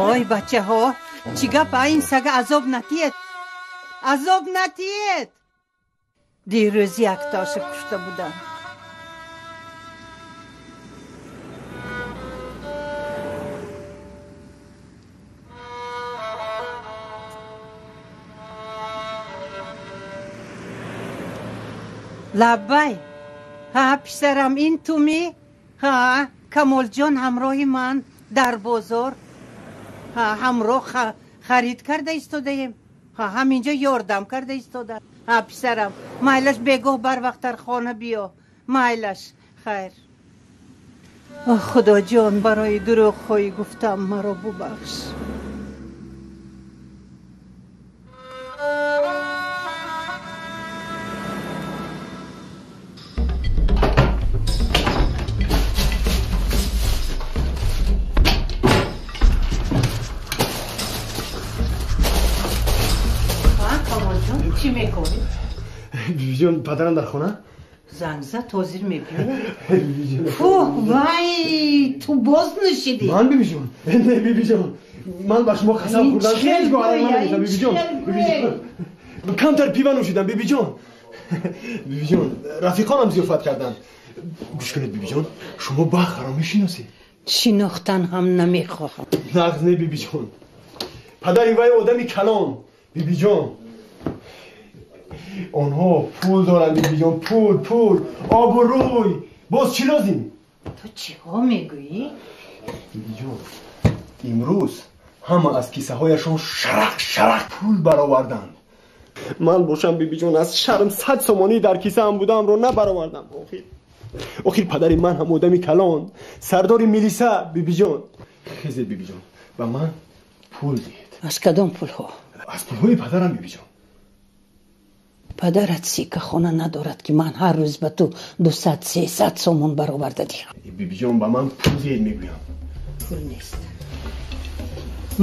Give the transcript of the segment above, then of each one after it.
Ой, бачаҳо, чӣ гап? Ин сага азоб натиед, азоб натиед. Дирӯз яктоша кушта будам. Лаббай. Ҳа, писарам, ин тумӣ? Ҳа, Камолҷон ҳамроҳи ман дар бозор. Ҳа, ҳамроҳ харид карда истодаем. Ҳа, ҳаминҷо ёрдам карда истода. Ҳа, писарам, майлаш, бегоҳ барвақттар хона биё. Майлаш, хайр. Оҳ, Худоҷон, барои дурӯғҳои гуфтам маро бубахш. Чӣ мекунӣ? Бибиҷон, падарам дар хона? Занг зад, ҳозир мебиёяд. Фу, вай, ту боз нӯшидӣ? Ман, бибиҷон? Не, бибиҷон, ман ба шумо қасам хӯрдам, ҳеҷ гоҳ арақ нанӯшидам, бибиҷон. Бибиҷон, камтар пива нӯшидам, бибиҷон. Бибиҷон, рафиқонам зиёфат карданд. Гӯш кунед, бибиҷон, шумо Бахаро мешиносед? Шинохтан ҳам намехоҳам. Нағз не, бибиҷон. Падари вай одами калон, бибиҷон. Онҳо пул доранд, бибиҷон, пул, пул, обрӯй. Боз чӣ лозим? Ту чиҳо мегӯӣ? Бибиҷон, имрӯз ҳама аз кисаҳояшон шарақ шарақ пул бароварданд. Ман бошам, бибиҷон, аз шарм 100 сомонӣ дар кисаам будаамро набаровардам. Охир падари ман ҳам одами калон, сардори милиса, бибиҷон. Хезед, бибиҷон, ба ман пул диҳед. Аз кадом пулҳо? Аз пулҳои падарам, бибиҷон. Падарат сикахона надорад, ки ман ҳар рӯз ба ту 200-300 сомон бароварда диҳам. Бибиҷон, ба ман пул диҳед, мегӯям. Пул нест.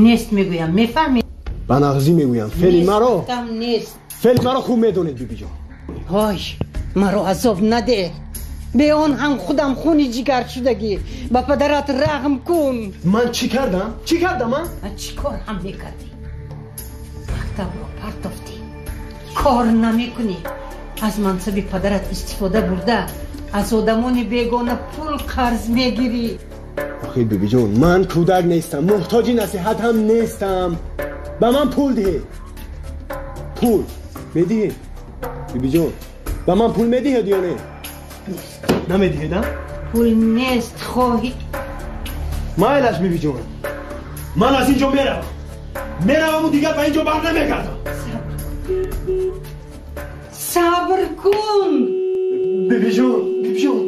Нест мегӯям, мефаҳмӣ? Ба нағзӣ мегӯям. Феъли маро нест. Феъли маро хуб медонед, бибиҷон. Ой, маро азоб надеҳ. Бе он ҳам худам хуни ҷигар шудагӣ. Ба падарат раҳм кун. Ман чӣ кардам? Чӣ кардам, а? Чӣ кор ҳам мекардӣ? Мактабро партофтӣ, кор намекунӣ, аз мансаби падарат истифода бурда, аз одамони бегона пул қарз мегирӣ. Охир, бибиҷон, ман кӯдак нестам, муҳтоҷи насиҳат ҳам нестам. Ба ман пул диҳед. Пул медиҳед, бибиҷон? Ба ман пул медиҳед ё не? Намедиҳед, а? Пул нест, хоҳӣ. Майлаш, бибиҷон, ман аз ин ҷо меравам, мераваму дигар ба ин ҷо бар намегардам. Сабр кун. Бибиҷон, бибиҷон,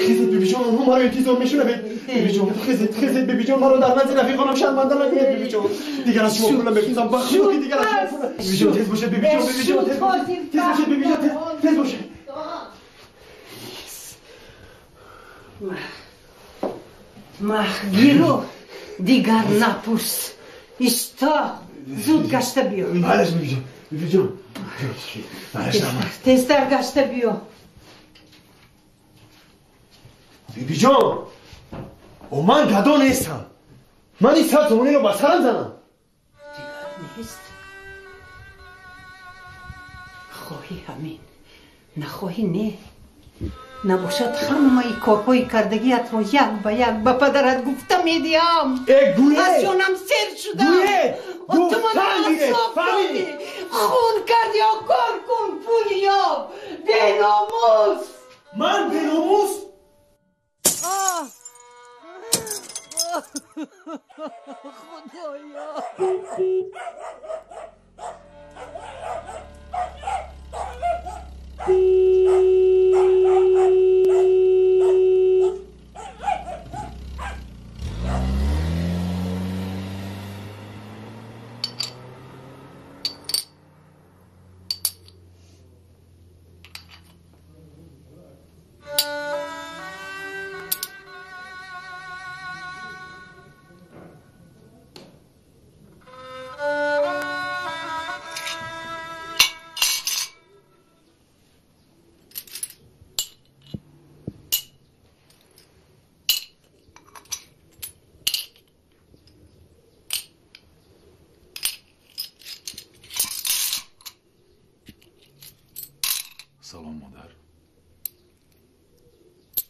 хезед, бибиҷон, онҳо маро интизор мешунавед. Бибиҷон, хезед, хезед, бибиҷон, маро дар назди рафиқонам шарманда накунед, бибиҷон. Дигар аз шумо пул намепурсам, ба худо ки дигар аз шумо пул. Бибиҷон, тез бошед, бибиҷон, бибиҷон, тез бошед, бибиҷон, тез бошед. Мах, гиру, дигар напурс. Исто, зуд гашта биё. Майлаш, бибиҷон, бибиҷон. Тезтар гашта биё. Бибиҷон, о ман гадо нестам. Ман ин 100 сомониро ба сарам занам. Дигар нест. Хоҳӣ ҳамин, нахоҳӣ не. Набошад ҳамаи корҳои кардагиатро як ба як ба падарат гуфта медиҳам. Аз ҷонам сер шудам. Ту маро азоб додӣ, хун кардӣ. Ё кор кун, пул ёб, беномус. Ман беномус? Худоё!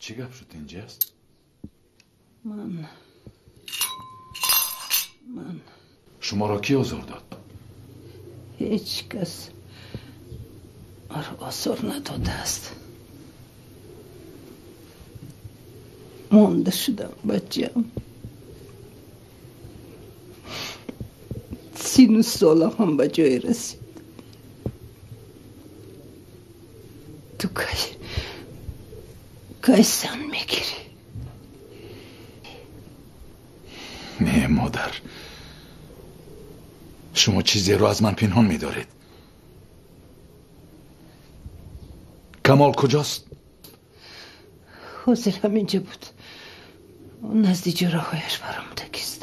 Чӣ гап шуд инҷаст? Ман шуморо кӣ озор дод? Ҳеҷ кас маро озор надодааст. Монда шудам, бачаам. Сину солам ҳам ба ҷое расид. Ту кай зан мегирӣ? Не, модар, шумо чизеро аз ман пинҳон медоред. Камол куҷост? Ҳозир ҳаминҷо буд. Назди ҷӯраҳояш баромадагист.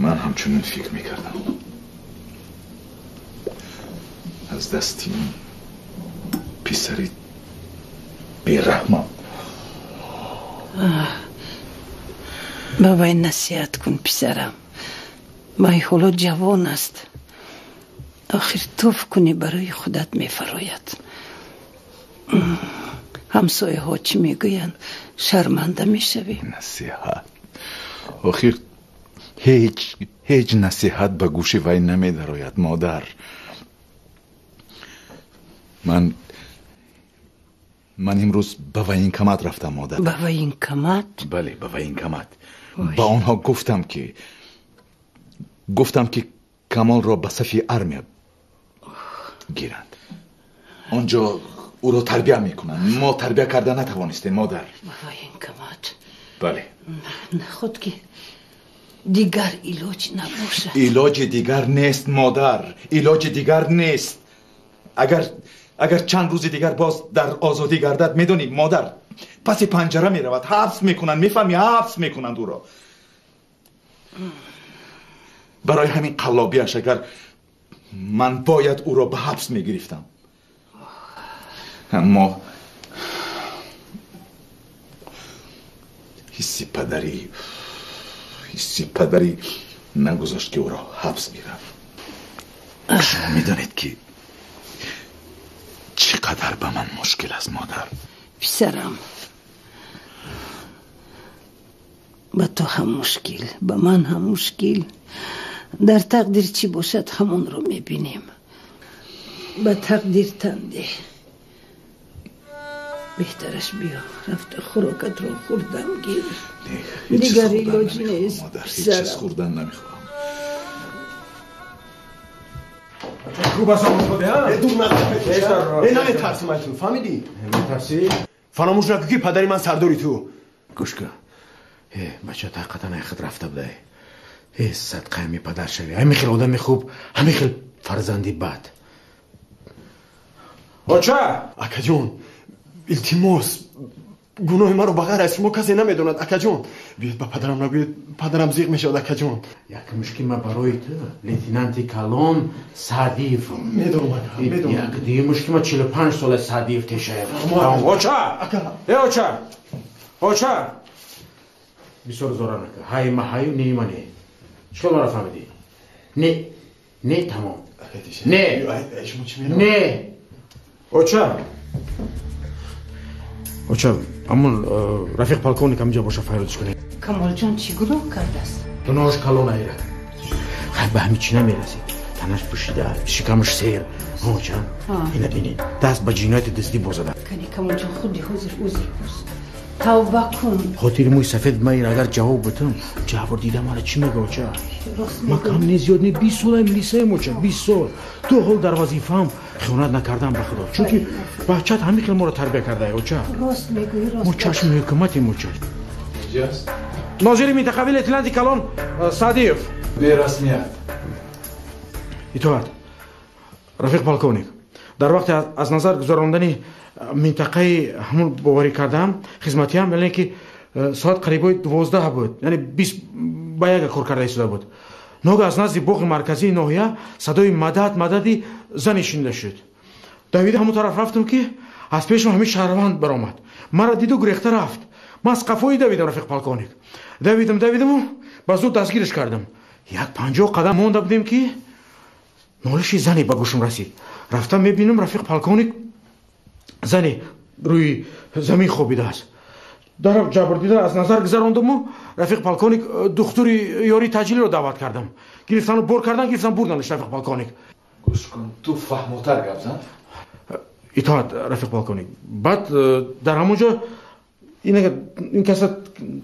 Ман ҳамчунин фикр мекардам. Аз дасти ин писари бераҳмам. Ба вай насиҳат кун, писарам. Вай ҳоло ҷавон аст. Охир туф кунӣ барои худат мефарояд. Ҳамсояҳо чӣ мегӯянд? Шарманда мешавӣ. Насиҳат. Охир ҳеҷ насиҳат ба гӯши вай намедарояд, модар. Ман имрӯз ба военкомат рафтам, модар. Ба военкомат? Бале, ба военкомат. Ба онҳо гуфтам ки Камолро ба сафи армия гиранд. Он ҷо ӯро тарбия мекунанд. Мо тарбия карда натавонистем, модар. Ба военкомат? Бале. Наход ки дигар илоҷ набошад. Илоҷи дигар нест, модар. Илоҷи дигар нест. Агар чанд рӯзи дигар боз дар озодӣ гардад, медонӣ, модар, паси панҷара меравад, ҳабс мекунанд, мефаҳмӣ, ҳабс мекунанд ӯро. Барои ҳамин қаллобиаш агар ман бояд ӯро ба ҳабс мегирифтам. Аммо ҳисси падарӣ нагузошт ки ӯро ҳабс гирам. Шумо медонед ки чӣ қадар ба ман мушкил аст, модар. Писарам, ба ту ҳам мушкил, ба ман ҳам мушкил. Дар тақдир чӣ бошад, ҳамонро мебинем. Ба тақдир тан деҳ. Беҳтараш биё, рафта хӯрокатро хӯрдам гир. Дигар илоҷ нест. Ҳеҷ чиз хӯрдан намехоҳам. Хуб аст омода, ҳа? Дур назан. Наметарсам аз ту, фаҳмидӣ? Метарсӣ? Фаромӯш накун ки падари ман сардори ту. Гӯш кун. Бача ҳақиқатан ай худ рафта будай. Садқаи ҳами падар шавӣ. Ҳамин хел одами хуб, ҳамин хел фарзанди бад. Оча! Акаҷон, илтимос, гуноҳи маро ба ғайр аз шумо касе намедонад, акаҷон. Биёед ба падарам нагӯед, падарам зиқ мешавад, акаҷон. Як мушки ма барои ту, лейтенанти калон Саъдиевам. Медонам, ака, медонам. Як дуюм мушки ма 45 сола Саъдиев тешаев. Оча! Оча! Оча! Бисёр зора нака. Ҳай ма ҳаю, не ма не. Чӣ кор маро фаҳмидӣ? Не, не, тамом. Не, не. Оча! Оча, амон рафиқ полковник ҳаминҷа боша, фарёдш кунед. Камолҷон чӣ гуноҳ кардааст? Гуноҳаш калон айра. Хай ба ҳамин чӣ намерасид. Танаш пӯшида, шикамаш сер. Оча, ина бинед, даст ба ҷинояти дуздӣ бозада. Кани Камолҷон, худи ҳозир узр пурс. Тавба кун. Хотири мӯи сафед ма ин агар ҷавоб бутам, ҷавор дида мара чӣ мега, оча? Ма кам не зиёд не, 20 сола милисаем, оча, 20 сол. То ҳол дар вазифаам хиёнат накардам ба худо. Чунки бачат ҳамин хел моро тарбия кардае, оча. Рост мегӯӣ, рост. Мо чашми ҳукуматем, оча. Нозири минтақавӣ лейтенанти калон Саъдиев. Берасмият. Итоат. Рафиқ полковник, дар вақти аз назар гузарондани минтақаи ҳамун боварӣ кардаам, хизматиам, яъне ки соат қарибои 12 буд, яъне 20 ба 1 кор карда истода буд. Ногаҳ аз назди боғи марказии ноҳия садои мадад, мадади зане шунида шуд. Давида ҳамон тараф рафтам, ки аз пешам ҳамин шаҳрванд баромад. Маро диду гурехта рафт. Ман аз қафои давидам, рафиқ полковник. Давидам, давидаму ба зуд дастгираш кардам. Як 50 қадам монда будем, ки нолиши зане ба гӯшам расид. Рафтам, мебинам, рафиқ полковник, зане рӯи замин хобидааст. Дар ҷабрдида аз назар гузарондаму, рафиқ полковник, духтури ёрии таъҷилиро даъват кардам. Гирифтану бор кардан, гирифтан бурданаш, рафиқ полковник. Гӯш кун, ту фаҳмотар гап зан. Итоат, рафиқ полковник. Баъд дар ҳамон ҷо ин каса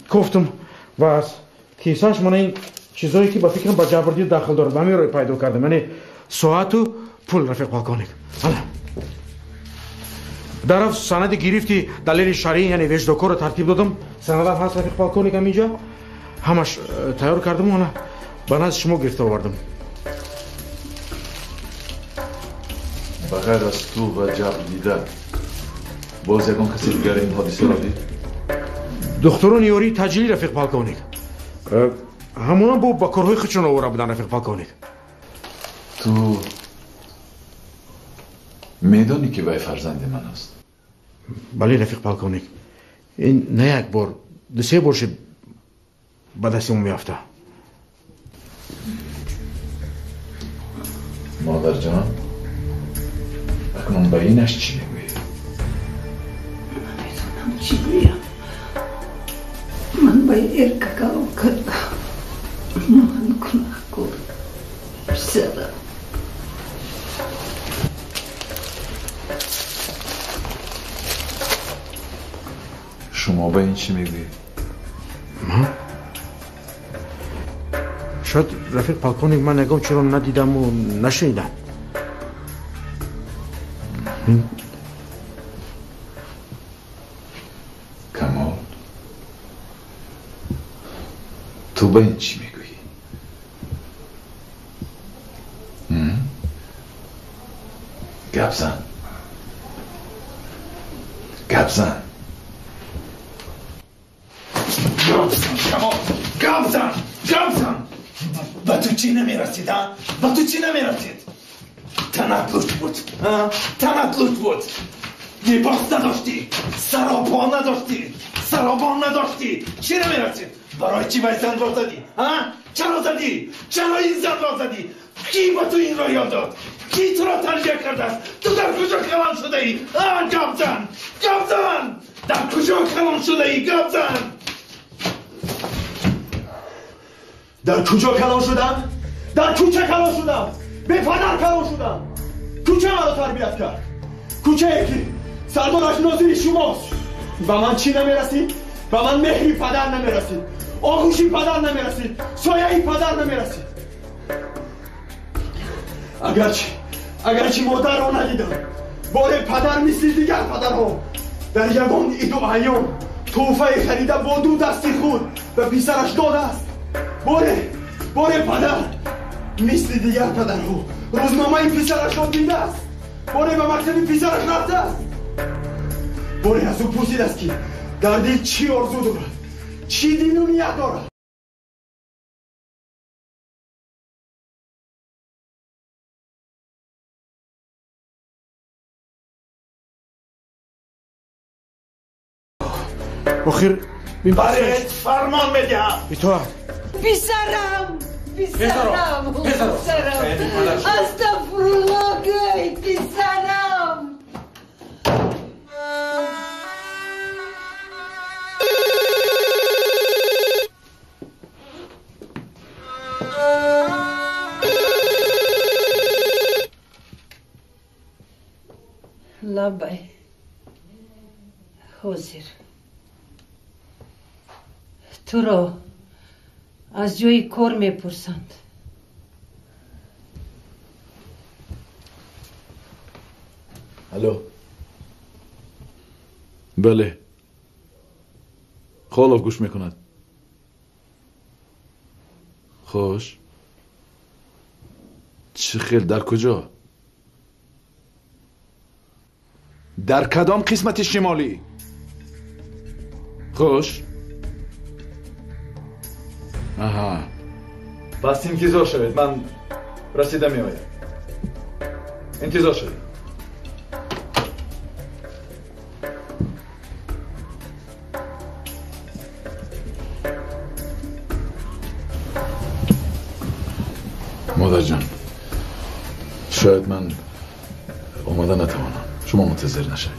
кофтам ва аз кисааш мана ин чизое ки ба фикрам ба ҷабрдида дахл дорад, ҳаминро пайдо кардам, яъне соату пул, рафиқ полковник. Дараф санади гирифти далели шаръӣ, яъне вещдокоро тартиб додам. Санадам ҳаст, рафиқ полковник, ҳаминҷа ҳамаш тайёр кардам, ана ба назди шумо гирифта овардам. Ба ғайр аз ту ва ҷабрдида боз ягон каси дигар ин ҳодисаро дид? Духтурони ёрии таъҷилӣ, рафиқ полковник, ҳамонам бо ба корҳои худшон овора буданд, рафиқ полковник. Ту медонӣ, ки вай фарзанди ман аст? Бале, рафиқ полковник, ин на як бор, дусе бор шуд ба дасти мо меафта. Модарҷон, акнун ба инаш чӣ мегӯӣ? Намедонам чӣ гӯям. Ман ба эрка калон кардам. Ман гунаҳкор, писарам. Шумо ба ин чӣ мегӯед? Ман шояд, рафиқ полковник, ман ягон чиро надидаму нашунидам. Камол, ту ба ин чӣ мегӯӣ? Гап зан, гап зан. Камол, гап зан, гап зан. Ба ту чӣ намерасид, а? Ба ту чӣ намерасид? Танат лут буд, танат лут буд. Либос надоштӣ, саропо надоштӣ, саробон надоштӣ. Чӣ намерасид? Барои чӣ вай занро задӣ, а? Чаро задӣ? Чаро ин занро задӣ? Кӣ ба ту инро ёд дод? Кӣ туро тарбия кардааст? Ту дар куҷо калон шудаӣ, а? Гап зан, гап зан. Дар куҷо калон шудаӣ? Гап зан. Дар куҷо калон шудам? Дар кӯча калон шудам, бепадар калон шудам. Кӯча маро тарбият кард, кӯчае ки сардораш нозири шумост. Ба ман чӣ намерасид? Ба ман меҳри падар намерасид, оғӯши падар намерасид, сояи падар намерасид. Агарчи Агарчи модарро надидам, боре падар мисли дигар падарҳо дар ягон иду айём тӯҳфае харида бо ду дасти худ ба писараш додааст. Боре падар мисли дигар падарҳо рӯзномаи писарашро дидааст. Боре ба мактаби писараш рафтааст. Боре аз ӯ пурсидааст, ки дар дил чӣ орзу дорад, чӣ дилу ният дорад. Охир барет фармон медиҳам. Итоат. Писарам, писарам, писарам, астағфируллоҳ, гӯй писарам. Лабай, ҳозир туро аз ҷои кор мепурсанд. Алло. Бале, Холов гӯш мекунад. Хош, чӣ хел, дар куҷо? Дар кадом қисмати шимолӣ? Хош. Аҳа, пас интизор шавед, ман расида меоям. Интизор шавед. Модарҷон, шояд ман омада натавонам. Шумо мунтазир нашавед.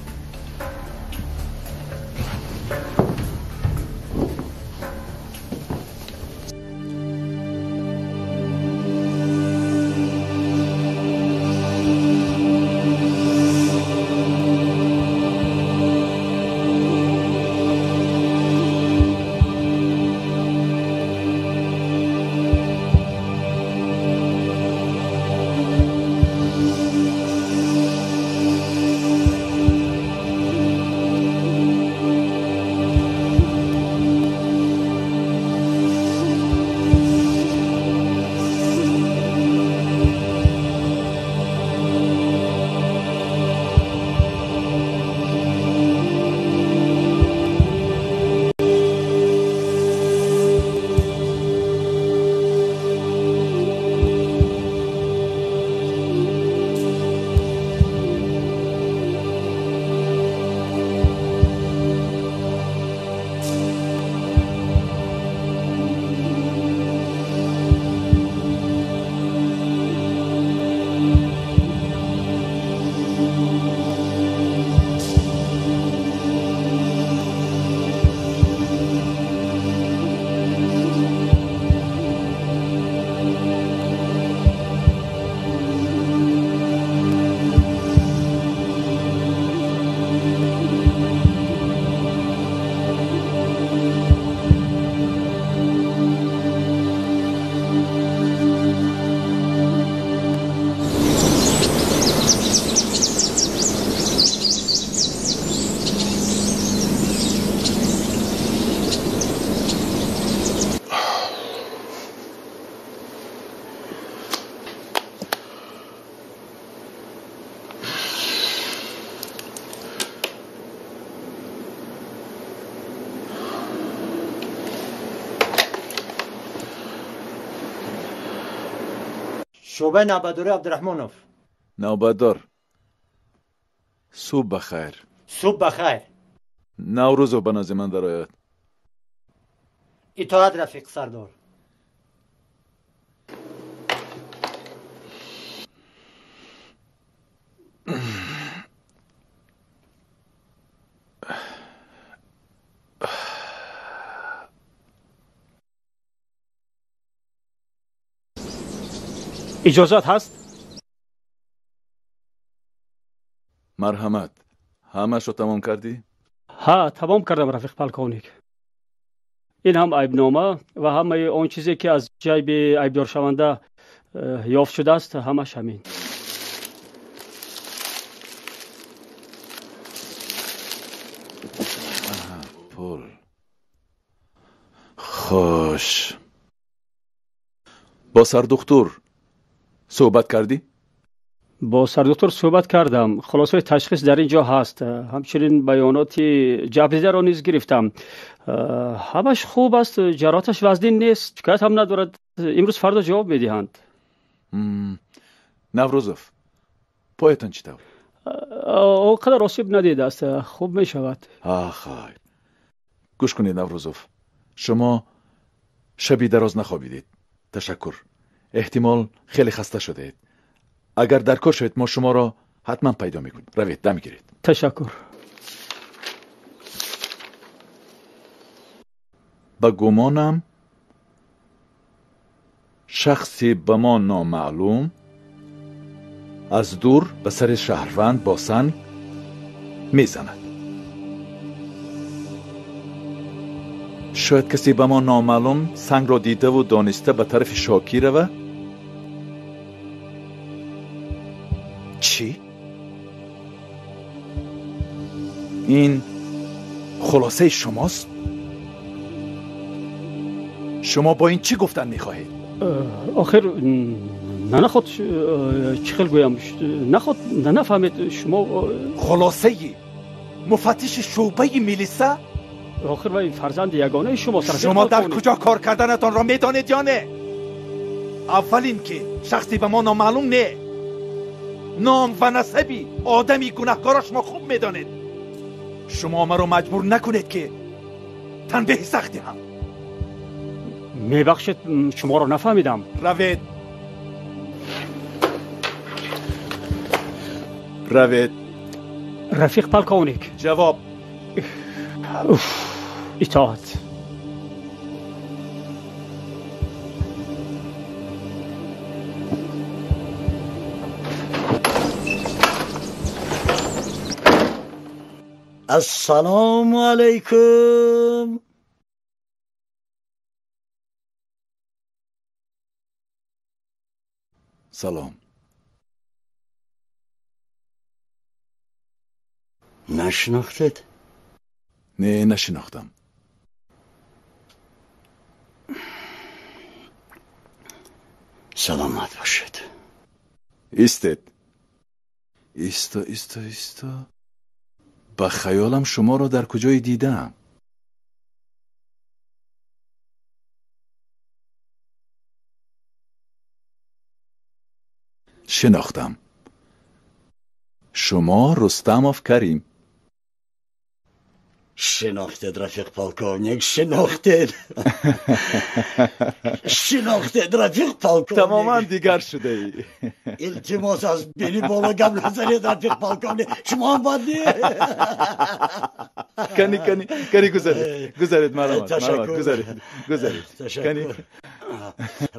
شعبه نوبتداری عبدالرحمنов. نوبتدار، صبح بخیر. صبح بخیر. نوروز به نزد من درآید. اطاعت رفیق سردار. иҷозат ҳаст? Марҳамат. Ҳамаашро тамом кардӣ? Ҳа, тамом кардам, рафиқ полковник. Ин ҳам айбнома ва ҳамаи он чизе ки аз ҷайби айбдоршаванда ёфт шудааст, ҳамаш ҳамин. Хош, бо сардухтур суҳбат кардӣ? Бо сардухтур суҳбат кардам. Хулосаи ташхис дар ин ҷо ҳаст. Ҳамчунин баёноти ҷабрдидаро низ гирифтам. Ҳамаш хуб аст, ҷароҳаташ вазнин нест, шикоят ҳам надорад. Имрӯз фардо ҷавоб медиҳанд. Наврӯзов, поятон чӣ тавр? Он қадар осеб надидааст, хуб мешавад. Хайр, гӯш кунед, Наврӯзов, шумо шаби дароз нахобидед. Ташаккур. Эҳтимол хеле хаста шудаед. Агар дар кор шавед, мо шуморо ҳатман пайдо мекунем. Равед, дам гиред. Ташаккур. Ба гумонам, шахсе ба мо номаълум аз дур ба сари шаҳрванд бо санг мезанад. Шояд касе ба мо номаълум сангро дидаву дониста ба тарафи Шокӣ рава. Чӣ? Ин хулосаи шумост? Шумо бо ин чӣ гуфтан мехоҳед? Охир наход чӣ хел гӯям, наход нафаҳмед шумо. Хулосаи муфаттиши шӯъбаи милиса? Охир вай фарзанди ягонаи шумост. Шумо дар куҷо кор карданатонро медонед ё не? Аввал ин ки шахсе ба мо номаълум не, ном ва насаби одами гунаҳкорро шумо хуб медонед. Шумо маро маҷбур накунед ки танбеҳи сахт диҳам. Мебахшед, шуморо нафаҳмидам. Равед, равед. Рафиқ полковник. Ҷавоб. Итоат. Ассалому алайкум. Салом. Нашинохтед? Не, нашинохтам. Саломат бошед. Истед. Исто, исто, исто. Ба хаёлам шуморо дар куҷое дидаам. Шинохтам. Шумо Рустамов Карим. Шинохтед, рафиқ полковник, шинохтед. Шинохтед, рафиқ полковник. Тамоман дигар шудаӣ. Илтимос, аз бини боло гап назанед, рафиқ полковник. Шумо ҳам бад не. Кани, кани, кани, гузаред, гузаред, марҳамат, марҳамат, гузаред, гузаред. Ташаккур.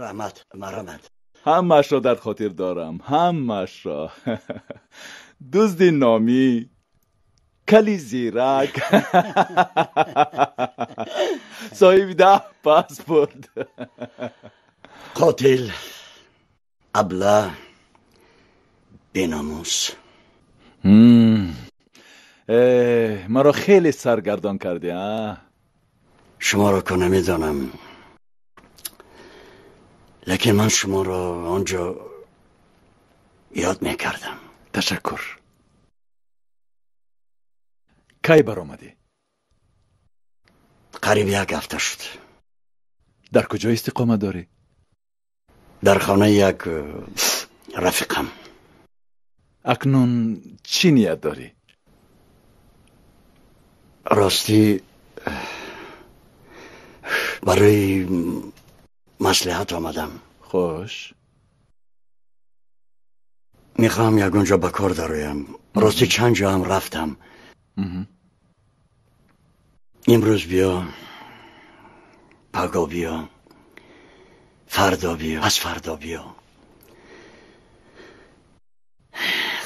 Раҳмат, марҳамат. Ҳамаашро дар хотир дорам, ҳамаашро. Дузди номӣ, кали зирак, соҳиби 10 паспорт. Қотил, абла, беномус. Маро хеле саргардон кардӣ. Шуморо ко намедонам, лекин ман шуморо он ҷо ёд мекардам. Ташаккур. Кай баромадӣ? Қариб як ҳафта шуд. Дар куҷо истиқомат дорӣ? Дар хонаи як рафиқам. Акнун чӣ ният дорӣ? Ростӣ, барои маслиҳат омадам. Хуш. Мехоҳам ягон ҷо ба кор дароям. Ростӣ чанд ҷо ҳам рафтам. Имрӯз биё, паго биё, фардо биё, пас фардо биё.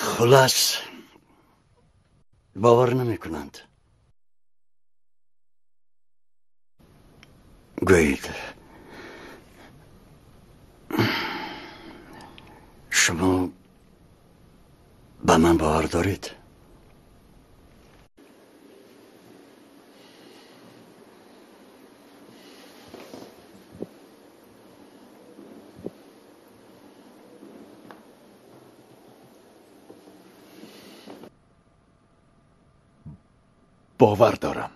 Хулас, бовар намекунанд. Гӯед, шумо ба ман бовар доред? Бовар дорам.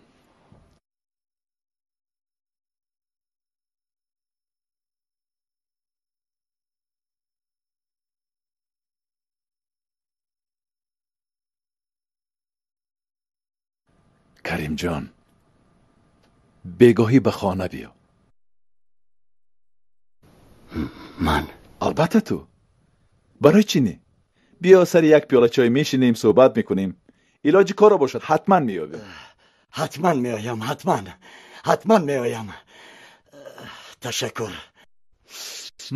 Карим ҷон, бегоҳӣ ба хона биё. Ман? Албатта ту. Барои чӣ не? Биё сари як пиёла чой мешинем, суҳбат мекунем. Илоҷи корро бошад, ҳатман меёбем. Ҳатман меоям, ҳатман. Ҳатман меоям. Ташаккур.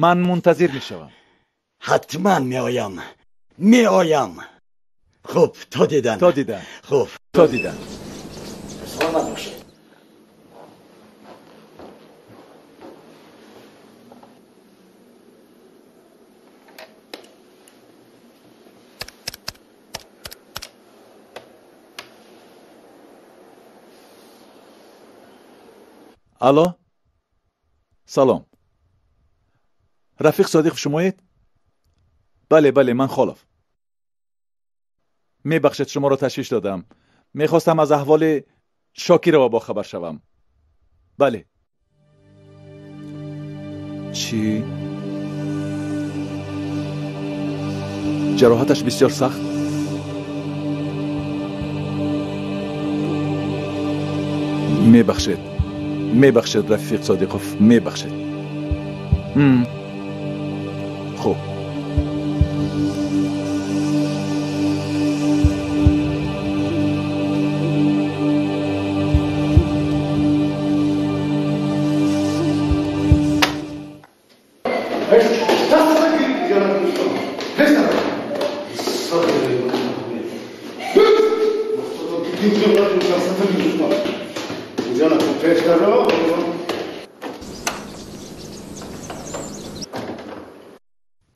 Ман мунтазир мешавам. Ҳатман меоям. Меоям. Хуб, то дидан. То дидан. Хуб. То дидан. Саломат бошед. Алло, салом. Рафиқ Содиқов шумоед? Бале, бале, ман Холов. Мебахшед, шуморо ташвиш додам. Мехостам аз аҳволи Шокирова бохабар шавам. Бале. Чӣ? Ҷароҳаташ бисёр сахт? Мебахшед. Мебахшед, Рафиқ Содиқов, мебахшед. Хуб.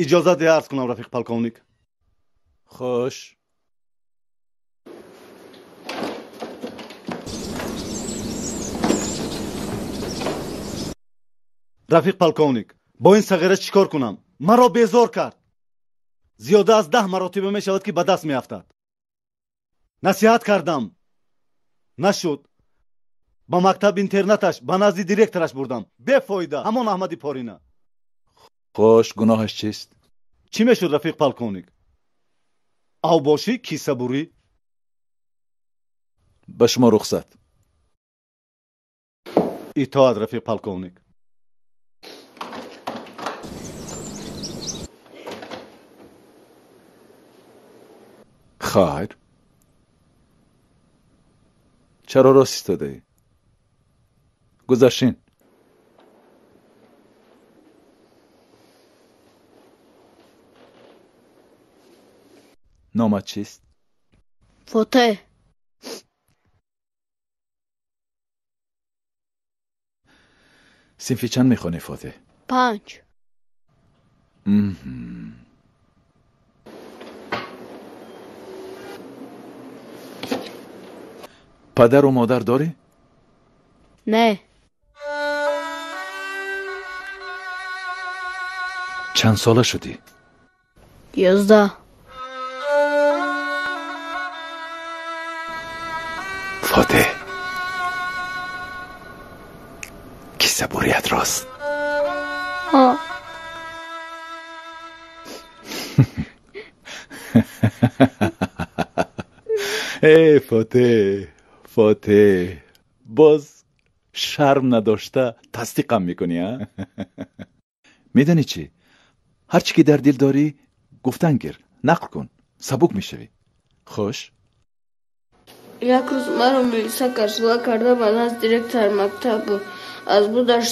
Иҷозат арз кунам, рафиқ полковник. Хуш. Рафиқ полковник, бо ин сағира чӣ кор кунам? Маро безор кард. Зиёда аз 10 маротиба мешавад, ки ба даст меафтад. Насиҳат кардам, нашуд. Ба мактаб интернаташ, ба назди директораш бурдам. Бефоида, ҳамон Аҳмади Порина. Хуш, гуноҳаш чист? Чӣ мешуд, рафиқ полковник? Авбошӣ, кисабурӣ? Ба шумо рухсат. Итоат, рафиқ полковник. Хайр. Чаро рост истодаӣ? Гузаршин. Номат чист? Фотеҳ. Синфи чанд мехонӣ, Фотеҳ? 5. Падару модар дорӣ? Не. Чанд сола шудӣ? 11. Фотеҳ, кисабурият рост. Эй, Фотеҳ, Фотеҳ, боз шарм надошта тасдиқам мекунӣ, а? Медонӣ чӣ? Ҳар чӣ ки дар дил дорӣ, гуфтан гир, нақл кун, сабук мешавӣ. Хуш? Як рӯз маро милиса кашола карда ба назди директори мактаб буд. Аз будаш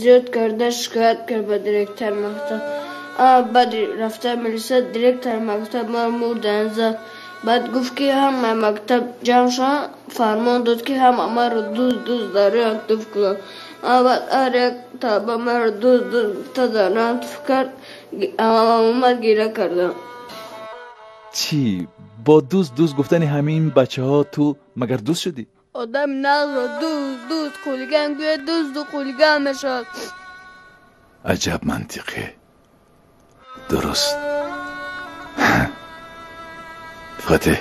зиёд карда шикоят кард ба директори мактаб. Баъди рафтаи милиса директори мактаб маро мурдан зад. Баъд гуфт, ки ҳамаи мактаб ҷамъ шаванд, фармон дод, ки ҳама маро дуз дуз дар рӯям туф кунанд. Баъд ҳар як талаба маро дуз дуз гуфта дар рӯям туф кард, омад гира кардам. Чӣ? Бо дуз дуз гуфтани ҳамин бачаҳо ту магар дуз шудӣ? Одами нағзро дуз дуз хулиган гӯяд, дузду хулиган мешавад. Аҷаб мантиқе. Дуруст. Фотеҳ,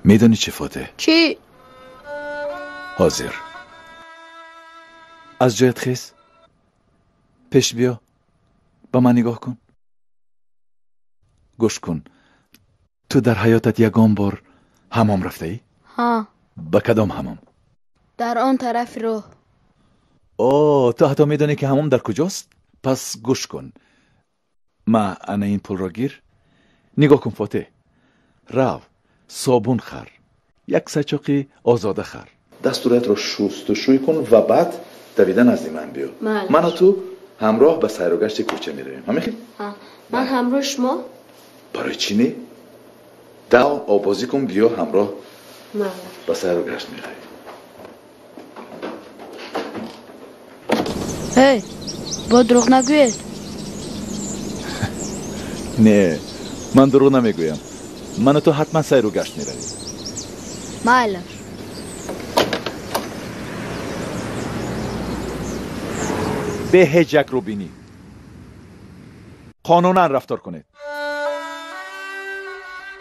Медонӣ чӣ, Фотеҳ? Чӣ? Ҳозир аз ҷоят хез, пеш биё, ба ман нигоҳ кун, гӯш кун. Ту дар ҳаётат ягон бор ҳамом рафтаӣ? Ҳа. Ба кадом ҳамом? Дар он тарафи роҳ. О, ту ҳатто медонӣ ки ҳамом дар куҷост? Пас гӯш кун, ма ана ин пулро гир. Нигоҳ кун, Фотеҳ, рав собун хар, як сачоқи озода хар, дасту рӯятро шустушӯй кун ва баъд давида назди ман биё. Ману ту ҳамроҳ ба сайру гашти кӯча меравем. Ҳамихел? Ман ҳамроҳ шумо? Барои чӣ не? Дав обозӣ кун, биё ҳамроҳ ба сайру гашт меравем. Эй, бо дурӯғ нагӯед. Не, ман дурӯғ намегӯям. Ману ту ҳатман сайру гашт меравем. Майлаш. Бе ҳеҷ як рӯбинӣ қонунан рафтор кунед.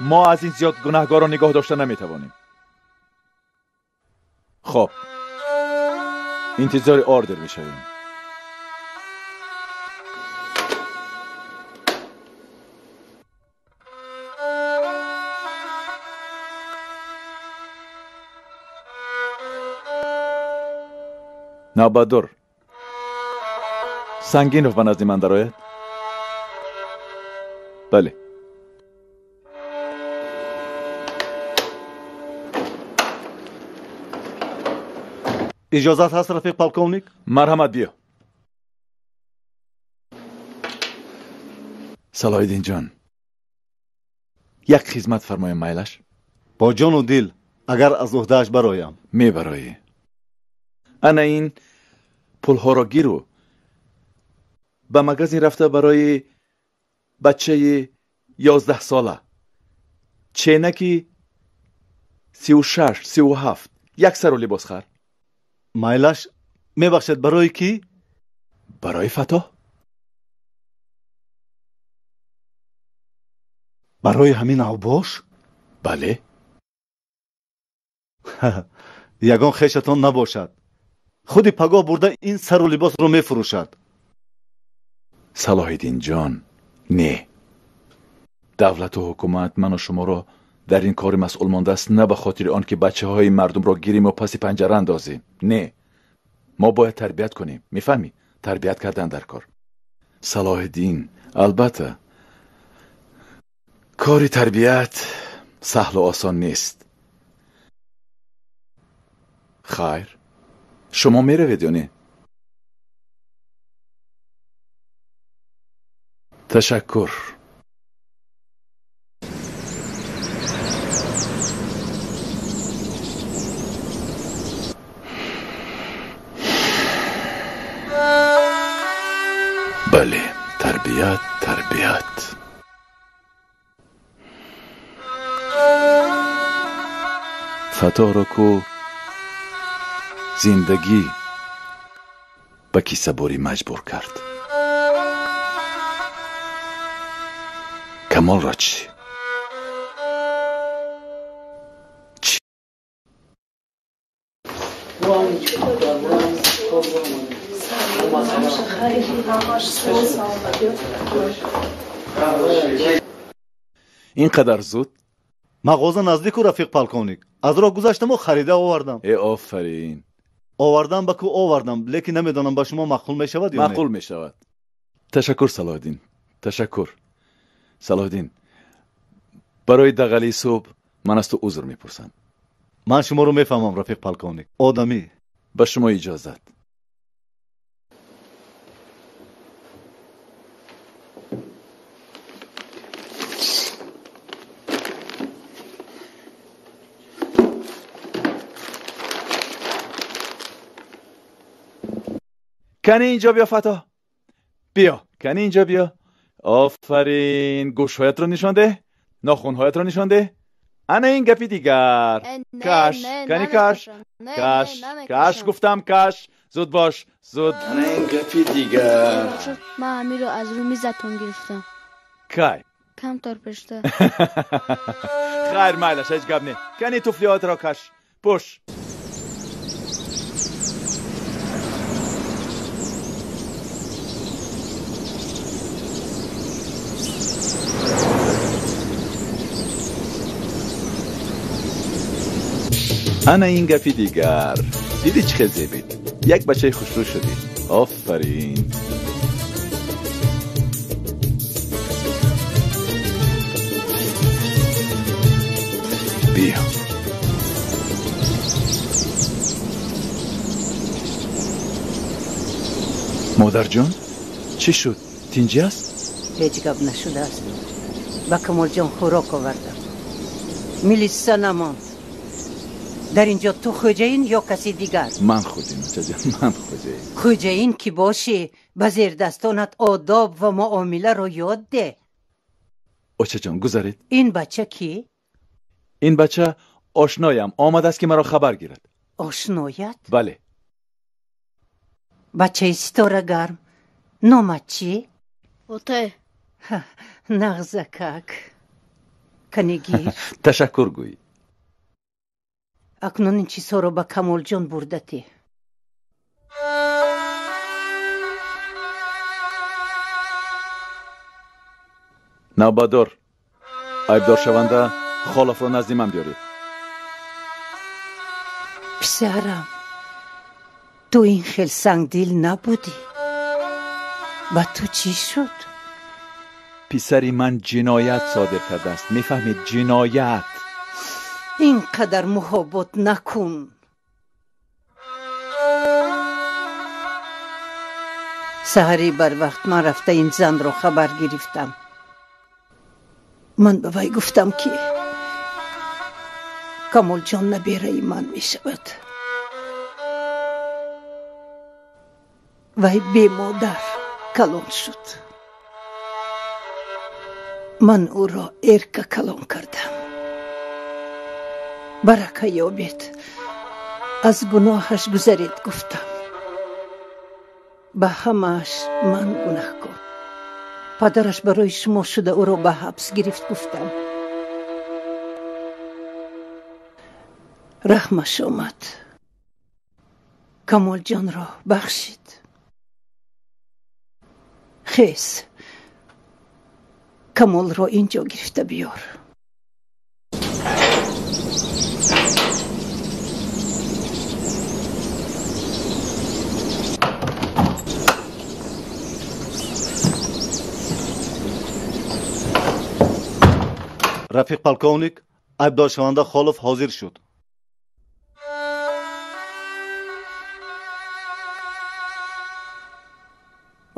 Мо аз ин зиёд гунаҳгорро нигоҳ дошта наметавонем. Хоб, интизори ордер мешавем. Навбатдор Сангинов ба назди ман дарояд? Бале. Иҷозат ҳаст, рафиқ полковник? Марҳамат, биё. Салоҳиддинҷон, як хизмат фармоям, майлаш? Бо ҷону дил, агар аз уҳдааш бароям. Мебароӣ. Ана ин пулҳоро гиру ба магазин рафта барои бачаи 11 сола ченаки 36 37 як сару либос хар. Майлаш, мебахшед, барои кӣ? Барои Фатоҳ. Барои ҳамин авбош? Бале. Ягон хешатон набошад. Худи пагоҳ бурда ин сару либосро мефурӯшад. Салоҳиддинҷон, не. Давлату ҳукумат ману шуморо дар ин кори масъул мондааст на ба хотири он ки бачаҳои мардумро гириму паси панҷара андозем. Не, мо бояд тарбият кунем. Мефаҳмӣ? Тарбият кардан дар кор. Салоҳиддин, албатта кори тарбият саҳлу осон нест. Хайр, шумо меравед ё не? Ташаккур. Бале, тарбият, тарбият. Фатоҳро ку зиндагӣ ба кисаборӣ маҷбур кард. Камолро чӣ? Чӣ? Ин қадар зуд? Мағоза наздику, рафиқ полковник. Аз роҳ гузаштаму харида овардам. Э, офарин. Овардам ба ку овардам, лекин намедонам ба шумо маъқул мешавад ё не. Маъқул мешавад. Ташаккур, Салоҳиддин. Ташаккур. Салоҳиддин, барои дағалии субҳ ман аз ту узр мепурсам. Ман шуморо мефаҳмам, рафиқ полковник. Одамӣ. Ба шумо иҷозат. Кани инҷо биё, Фатоҳ. Биё, кани инҷо биё. Офарин, гӯшҳоятро нишон деҳ, нохунҳоятро нишон деҳ. Ана ин гапи дигар. Каш, кани каш, каш, каш гуфтам, каш. Зуд бош, зуд. Ана ин гапи дигар. Ман ҳаминро аз рӯ мизатон гирифтам. Кай? Камтар пештар. Хайр, майлаш, ҳеҷ гап не. Кани туфлиҳоятро каш, пӯш. Ана ин гапи дигар. Дидӣ чӣ хел зебид? Як бачаи хушрӯ шудӣ. Офарин. Биё. Модарҷон, чӣ шуд? Тинҷӣ аст? Ҳеҷ гап нашудааст. Ба Камолҷон хӯрок овардам. Милиса намонд. Дар инҷо ту хоҷаин ё каси дигар? Ман хоҷаин, очаҷон, ман хоҷаин. Хоҷаин ки бошӣ, ба зердастонат одоб ва муомиларо ёд деҳ. Очаҷон, гузаред. Ин бача кӣ? Ин бача ошноям, омадааст ки маро хабар гирад. Ошноят? Бале. Бачаи ситорагарм, номат чӣ? Отай. Нағзакак. Кани гир. Ташаккур гӯй. Акнун ин чизҳоро ба Камолҷон бурдатӣ. Навбатдор, айбдоршаванда Холовро назди ман биёред. Писарам, ту ин хел сангдил набудӣ. Ба ту чӣ шуд? Писари ман ҷиноят содир кардааст. Мефаҳмед, ҷиноят. Ин қадар муҳобот накун. Саҳари барвақт ман рафта ин занро хабар гирифтам. Ман ба вай гуфтам, ки Камолҷон набераи ман мешавад. Вай бемодар калон шуд. Ман ӯро эрка калон кардам. Барака ёбед, аз гуноҳаш гузаред, гуфтам. Ба ҳамааш ман гунаҳкор. Падараш барои шумо шуда ӯро ба ҳабс гирифт, гуфтам. Раҳмаш омад. Камолҷонро бахшид. Хез, Камолро инҷо гирифта биёр. Рафиқ полковник, айбдоршаванда Холов ҳозир шуд.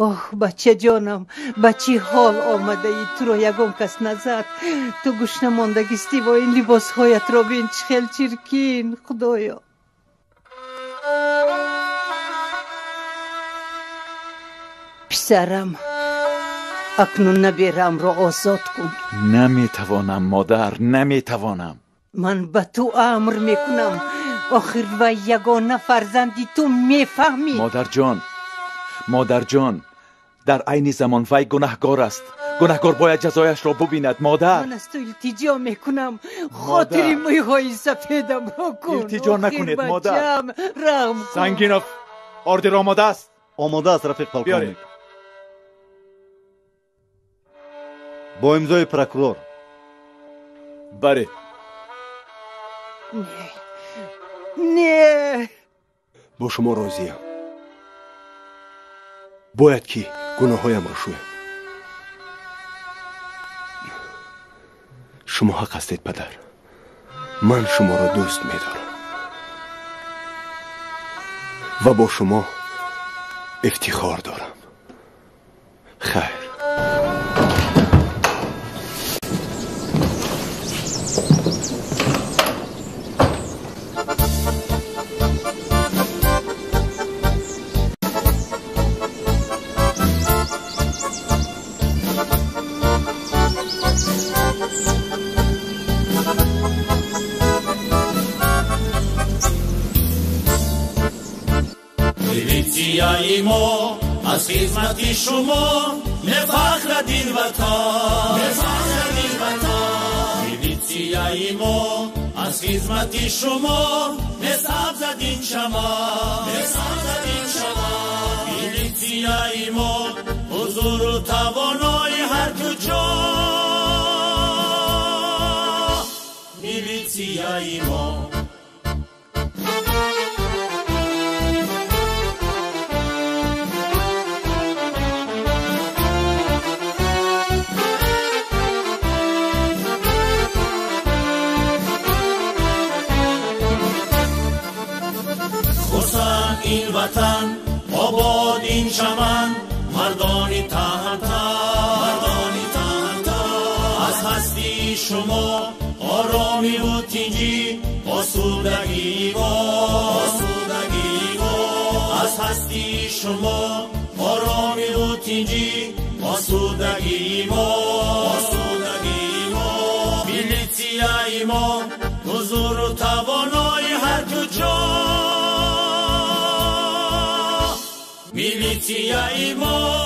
Оҳ, бачаҷонам, ба чӣ ҳол омадаӣ? Туро ягон кас назад. Ту гушна мондагистӣ ва ин либосҳоятро бин, чӣ хел чиркин. Худоё, писарам, акнун набераамро озод кун. Наметавонам, модар, наметавонам. Ман ба ту амр мекунам. Охир вай ягона фарзанди ту, мефаҳмӣ? Модарҷон, модарҷон, дар айни замон вай гунаҳгор аст. Гунаҳгор бояд ҷазояшро бубинад, модар. Ман аз ту илтиҷо мекунам, хотири мӯйҳои сафедамро кун. Илтиҷо накунед, модар. Раҳм кун. Сангинов, ордер омода аст? Омода аст, рафиқ полковник. Бо имзои прокурор. Баред. Не, не, бо шумо розиям. Бояд ки гуноҳҳоямро шӯям. Шумо ҳақ ҳастед, падар. Ман шуморо дӯст медорам ва бо шумо ифтихор дорам. Хайр. Милитсияи мо аз хизмати шумо мефахрад ин ватан, мефахрад ин ватан. Милитсияи мо аз хизмати шумо месабзад ин чаман, месабзад ин чаман. Милитсияи мо ҳузуру тавонои ҳар куҷо. Милитсияи мо. Ин ватан обод, ин чаман, мардони таҳантан, мардони таҳантан. Аз ҳастии шумо оромиву тинҷӣ, осудагии мо, осудагии мо. Аз ҳастии шумо оромиву тинҷӣ, осудагии мо, осудагии мо. Милитсияи мо ҳузуру тавонои ҳар куҷо. Милитсияи мо.